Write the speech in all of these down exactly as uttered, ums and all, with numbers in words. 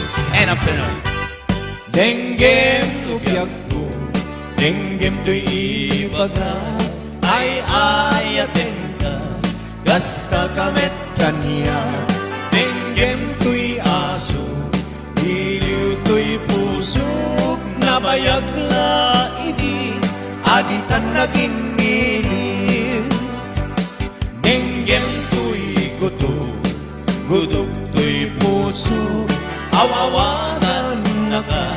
End of the note. Denggem no biagko, denggem toy ibaga, ay-ayatenka, kasta ka met kaniak. Denggem toy aso, iliw toy pusok, nabayag la idi, aditan nagingngiliw. Denggem toy gutom, gutom toy puso, aw-awanannaka.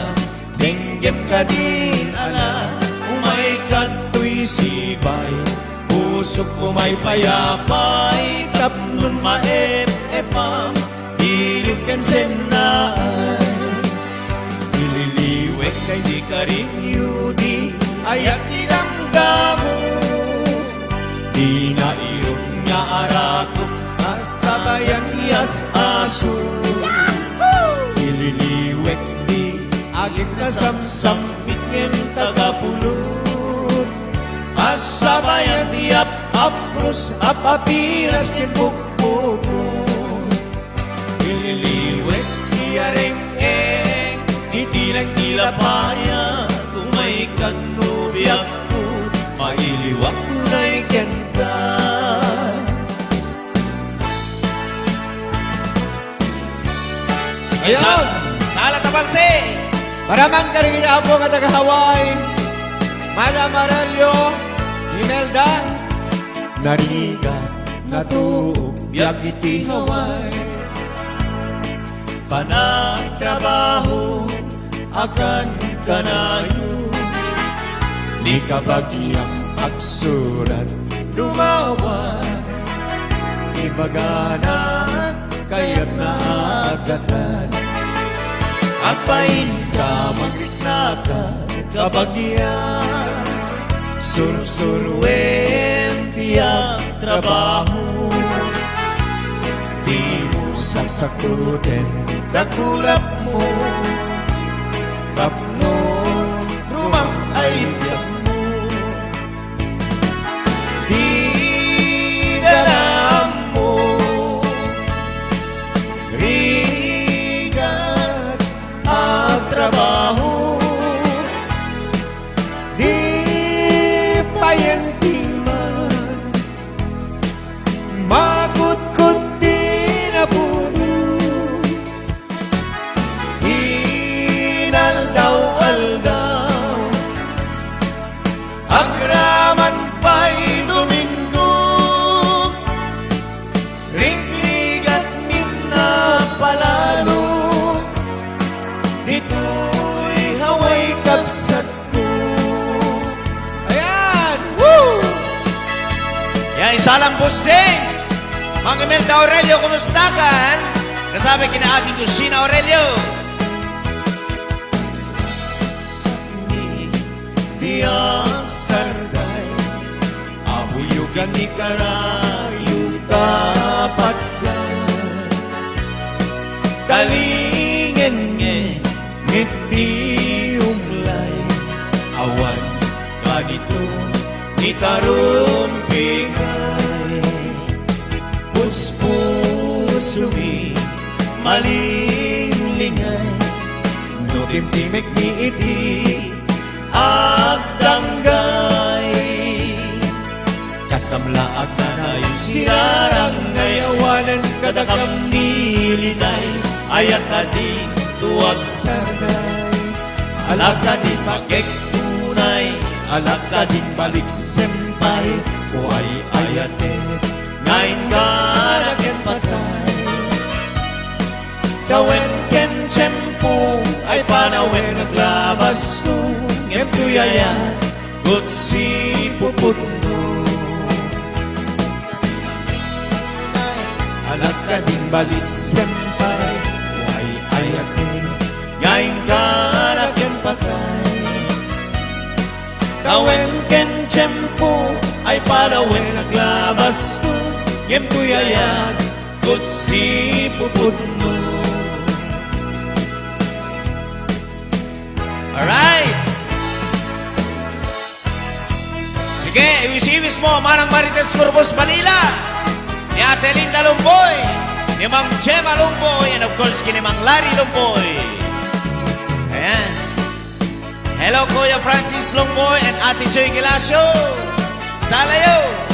Denggem kadin, ala, umayka toy sibay, pusok umay payapay, tapno maep-epam, iliw ken sennaay. Ililiwek kay di karin, Yudi, ayat ti langgam. Dina irukna a rakop, a sabayan ti as-aso. Ililiwek di agik a samsammit ken tagapulot, a sabayan ti ap-apros, ap-apiras ken bukbukot. Ililiwek ti areng-eng, iti langkila paya, tumaykan no biagko, mailiwak unay kenka. Sige, Ayun! sa-, sala ta balse! Para man kadagiti apo nga taga Hawaii, Madam Aurelio, Imelda. Narigat, natuok, biag iti Hawaii. Panagtrabaho, akan kanayon. Ni kabagiang agsurat, dumawa. Ibagana, kayatna agatan. Agpainka, mangriknaka, kabagian. Sursuroen ti agtrabaho. Dimo saksakuten ti dakulapmo. Tapno rumang ay biagmo. Di dala ammo, rigat agtrabaho. Di payen ti man, makutkot ti napuno. Inaldaw-aldaw, agraman pay Domingo, rigrigat mi napalalo. Ditoy Hawaii, kabsat Ayan! Woo! Yan, isalang posting! Mang Imelda Aurelio, kumusta ka? Kasabi kina Ate Cusina Aurelio. Diak sarday, abuyogan ni karayo tapatgan. Talingen nge, ngem di umlay, awan kadito ni tarumpingay. Puspusomi malinglingay, no timtimekmi iti agdanggay. Kaskam la agnanayon, sirarangay, awanen kadakam ni litay. Ayat a dinto agsarday. Alak a di pakektunay, alak a di balik sempay. O ay-ayatek, nga inggana ken patay. Tawen ken tiempo ay panawen aglabasto, ngem toy aya ket sipuputno. Alak a di balik sempay, o ay-ayatek, nga inggana ken patay. Tawen ken tiempo ay panawen aglabasto, ngem toy aya ket sipuputno. Alright. Sige, iwis-iwis mo, Manang Marites Curbos Balila, ni Ate Linda Lumboy. Ni Mang Gemma Longboy, and of course, kini Mang Larry Longboy. Ayan. Hello, Kuya Francis Longboy and Ate Joy Galacio. Salayo!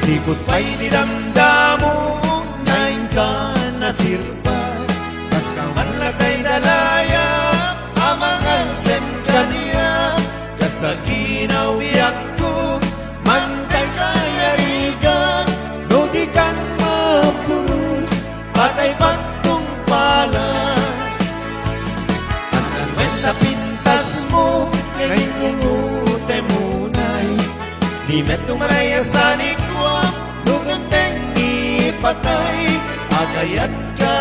Sipud pay ti damdamok nga inka nasirpag, kas ka man latay daydayaw a mangalsem kaniak, kas aginaw biagko, mantay kayarigan, no dikan mapuros, patay pagtungpalan. Ania wen ta pintasmo nga ingungutem unay, di met umaray a sanikuak, no dimteng ipatay, agayatka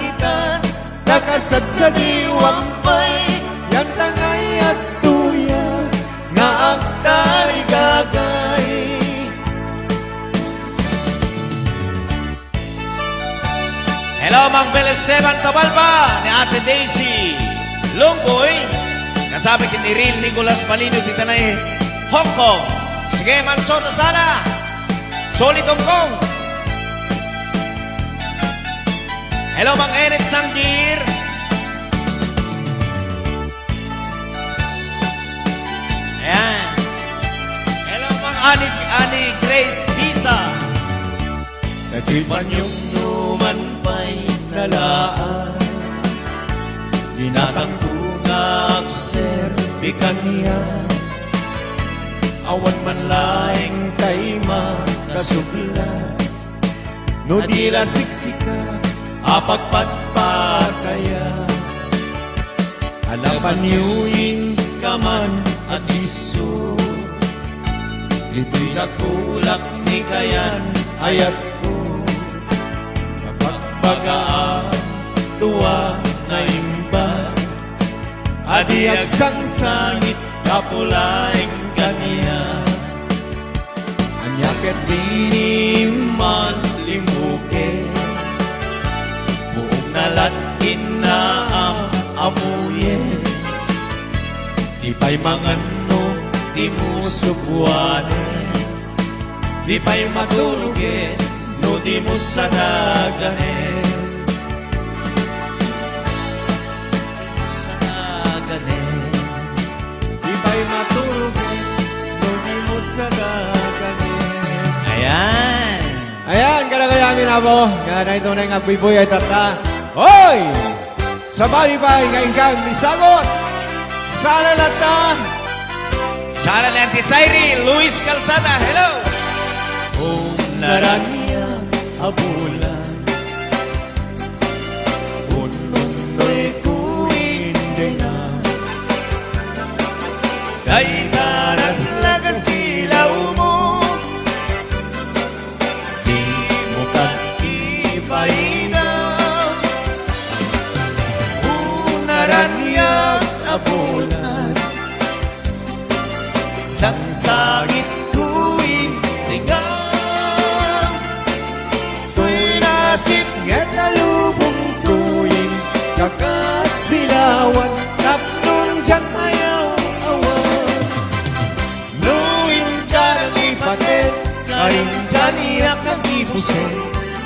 itan, ta kasadsadiwam pay, yan ta ngay adtoya nga agtarigagay. Hello, Mang Bel Esteban Tabalba, ni Ate Daisy Longboy, kasama ken ni Real Nicolas Palino, ti tanay Hong Kong. Sige, Manso, ta sala. Solid Hong Kong. Hello, Mang Enid Sanggir. Ayan. Hello, Mang Ani, Ani Grace Bisa. Dagiti panyumnum pay nalaan, dinatangko nga agserbi kaniak. Awan man laeng tay makasubla, no di la siksika a pagpatpatayan. Alapanyo inka man a disso, ditoy dakulak ni kayan ayatko. Nabagbaga a tua nga imbag a di agsangsangit gapu laeng kaniak. Ania ket dini man limmuken, buokna lat innaam-amuyen. Di pay mangan no di musubwanen, di pay matulogen no di musadaganen. Musadaganen. Di pay matulogen no di musadaganen. Ayan. Ayan, kadagayami, Apo. Nga daytoy nga agbuybuy ay tatta. Hoy! Sabali pay nga inkan misagot. Sala latta. Sala ni Auntie Sairi, Luis Calzada. Hello. Umnaranian a bulan. Ununnoy ko indingan. Dayta nasla kasilaw mo. Dimo ket ipaida. Unaranian a bulan. Sangsangit ko indingan. Toy nasipnget a lubong toy kakasilawan tapno diak mayaw-awan. No inka nalipatek, karin kaniak nagibusen,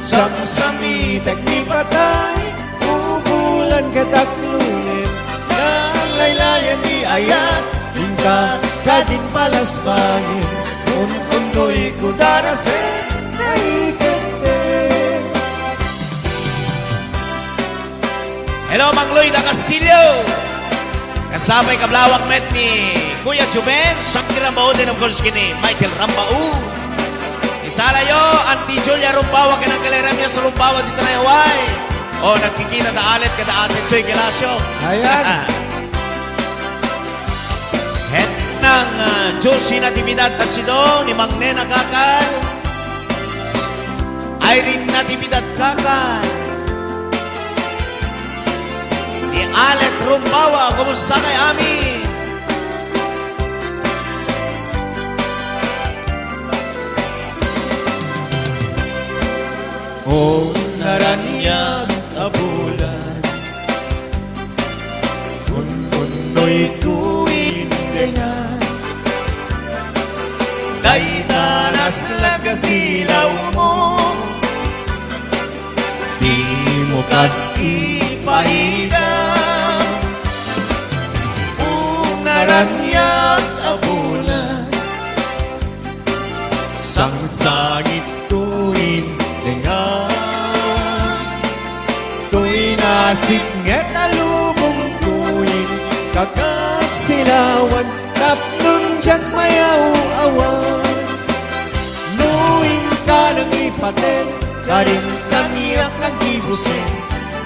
samsamitek ni patay, ubulan ket aglunen, nga laylayan ti ayat, inka kadin palaspagen, ununnoy ko darasen, naikette. Hello, Mang Lloyd a Castillo. Kasabay kablawak met ni Kuya Juben, Saki Rambao, din of course kini Michael Rambao. Isalayo, Auntie Julia Rumbawa, ken Uncle Jeremias Rumbawa, dita na Hawaii. O, nagkikita ta alet kada Ate Joy Galacio. Ayan. Hetnang, ah, Josie Natividad Asidong, ni Mang Nena Kakal. Irene Natividad Kakal. Ni Alet Rumbawa, kumusta kay ami? O naraniag a bulan, ununnoy ko indingan. Dayta nasla a kasilaw Dimo kad ipaida, unaraniak a bulan. Sangsangit toy indengan, toy nasipnget a lubong, toy kakabsilawan, tapno diak mayaw-awan. No inka nangipaten, karin kaniak naggibusen,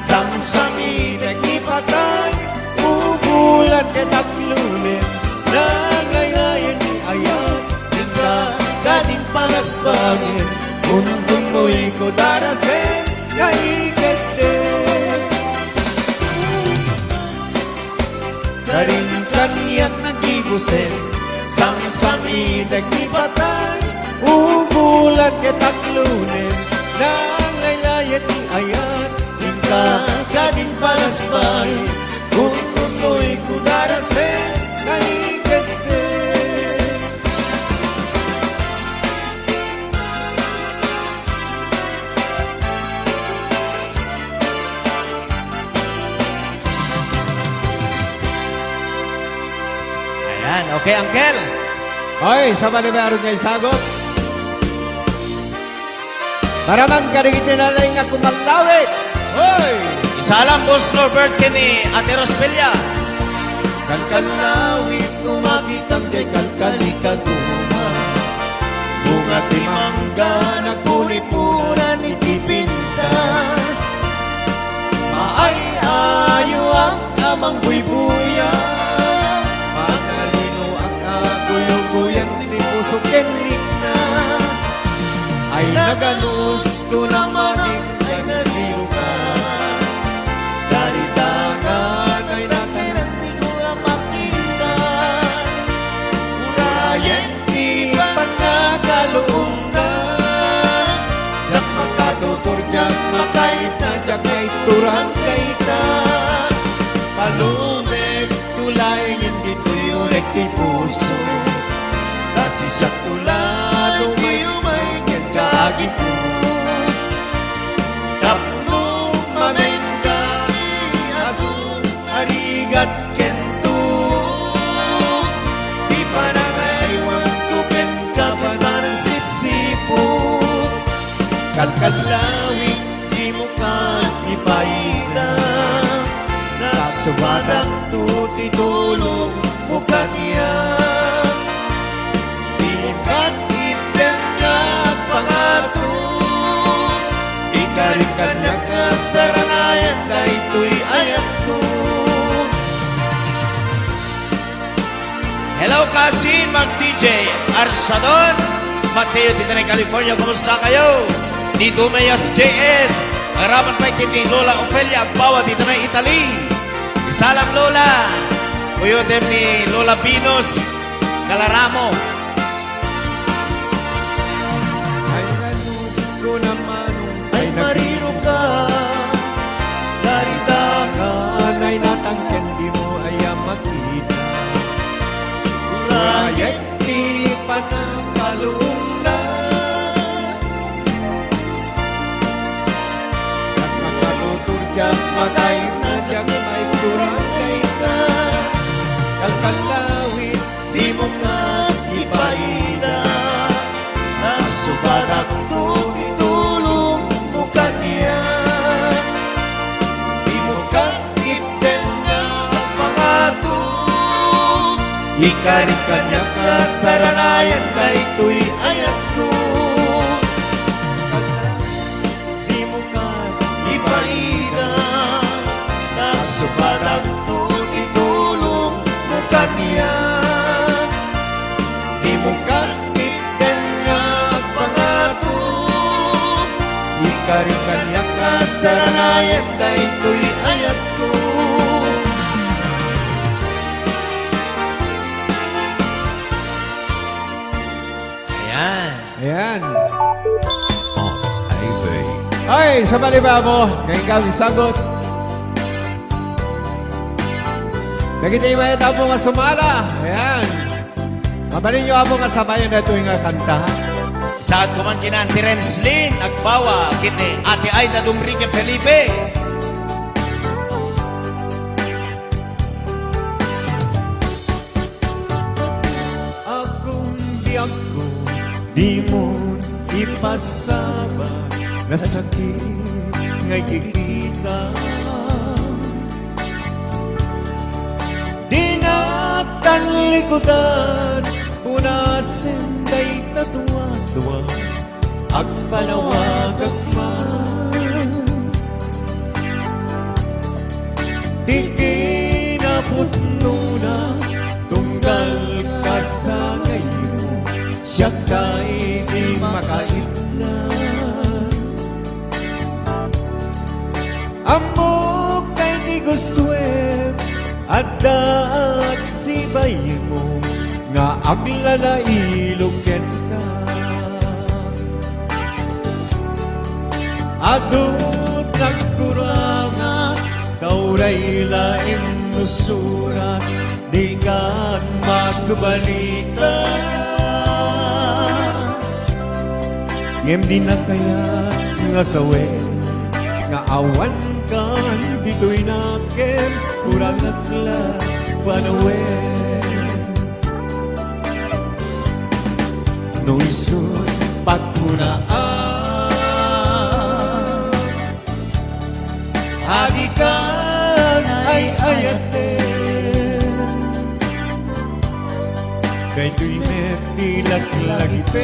samsamitek ipatay, ubulan ket aklulem, nangaygayan ti ayat, inka kadin palaspagen, untunnoy ko darasen, kaikette. Karin kaniak naggibusen, samsamitek ipatay, ubulan ket aklulem, nangaygayan ti ayat, inka kadin palaspagen, untunnoy ko darasen, kaikette. Ayan. Okay, Uncle. Oy, sabali ba arog nga isagot? Maraman kadagiti nalaing nga kumallawit. Oy! Isalam, Boss Norbert, ken ni Ate Rospelia. Kalkallawit, umakitam jay kalkalikaguma. Bunga ti mangga, nagpunipunan iti pintas. Maay-ayoak a mangbuybuya, manalinoak a guyuguyan ti puso ken rikna. Ay naganusko namanen, ay nariruka. Daridangan, ay nakirantigo a makita. Urayen ti pannakaluomna. Diak makatutur, diak makaita, diak maituran dayta. Palumek, tulay ngem ditoy unek ti puso. Ta siakto la no umay kenka agipu. Tapno mamenka ti adu a rigat kento, ti panangaywanto kenka, panangsipsiput. Kalkallawit, dimo kad ipaida, nasubatakto ti tulongmo kaniak. Dimo kad itden nga agpangato, ikarik kaniak nga saranayan daytoy ayatko. Hello, kasin, Mag-D J Arsadon, Mateo, dita na California, kumusta kayo? Ni Dumayas J S, maraman pay ken ni Lola Ofelia Agbawa, dita na Italy. Isalam, Lola. Kuyotem ni Lola Venus Galaramo. Ay, nalusko naman, ay, nariruka. Daridangan, ay, natangken, dimo aya makita. Urayen ti panangpalumna. Nagmakalutur diak, matay na diak, maituran dayta. Kalkallawit, dimo kad ipaida. Nasubatakto ti tulongmo kaniak. Dimo kad itden nga agpangato. Ikarik kaniak nga saranayan daytoy ayatko. Dimo kad ipaida, nasubatakto ti tulongmo kaniak. Dimo kad itden nga agpangato, ikarik kaniak nga saranayan daytoy ayatko. Ayan. Ayan. Ops, ay, bay. Ay, sabali ba mo? Ngayon ka, sagot. Dagiti mayat, Apo, nga sumala. Ayan. Mabalin niyo, Apo, nga sabayan daytoy nga kanta. At kuman ken ni Auntie Renslin Agbawa, ken ni Ate Aida Dumrique Felipe. Agumbiagko, dimon ipasaba, nasakit nga ikikita. Dinak tanlikudan, punasen dayta duadua, agpanawagak man. Ti kinapudnona, tunggal kasangaymo, siak ti makaibna. Ammok ti gustoem, adda agsibaymo nga aglalailog kenka. Adut nagkurangak, ta uray laeng no surat, dikan masubalita. Ngem dinak kayat nga sawen nga awan kan ditoy nakem, kurangak la panawen. No isu pagkunaan, adikan ay-ayaten. Daytoy met ti laglagipem,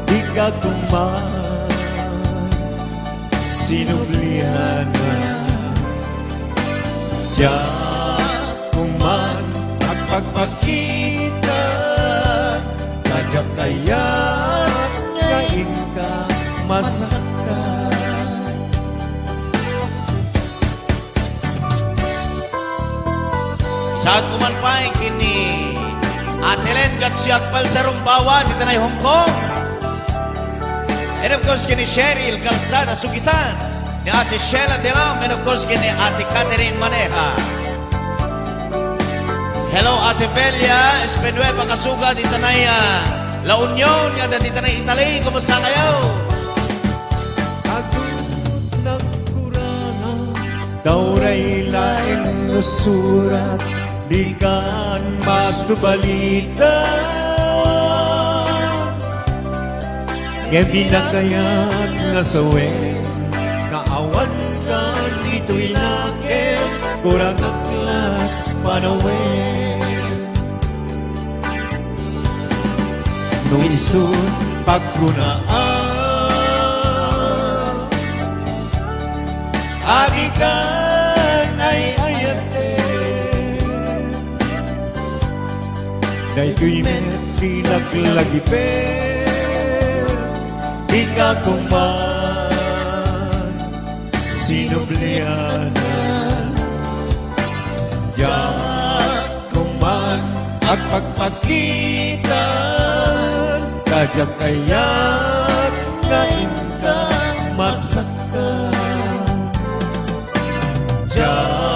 dika koma sinublianan. Diak koma agpakpakita, ta diak kayat nga inka masaktan. Saan ko man pay ken ni Ate Len Gatsi Agpal Sarumbawa, dita nay Hong Kong. And of course, ken ni Cheryl Calzada Sugitan, ni Ate Sheila Delam, and of course, ken ni Ate Catherine Maneja. Hello, Ate Velia Espenueva Kasuga, dita nay, ah, La Union, nga dita nay Italy. Kumusta kayo? Agut nagkurangan, ta uray laeng no surat, dikan masubalita. Ngem dinak kayat nga sawen nga awan kan ditoy nakem, kurangak la panawen. No isu pagkunaan, adikan ay-ayaten. Daytoy met ti laglagipem, dika koma sinublianan. Diak koma agpakpakita, ta diak kayat nga inka masaktan. Diak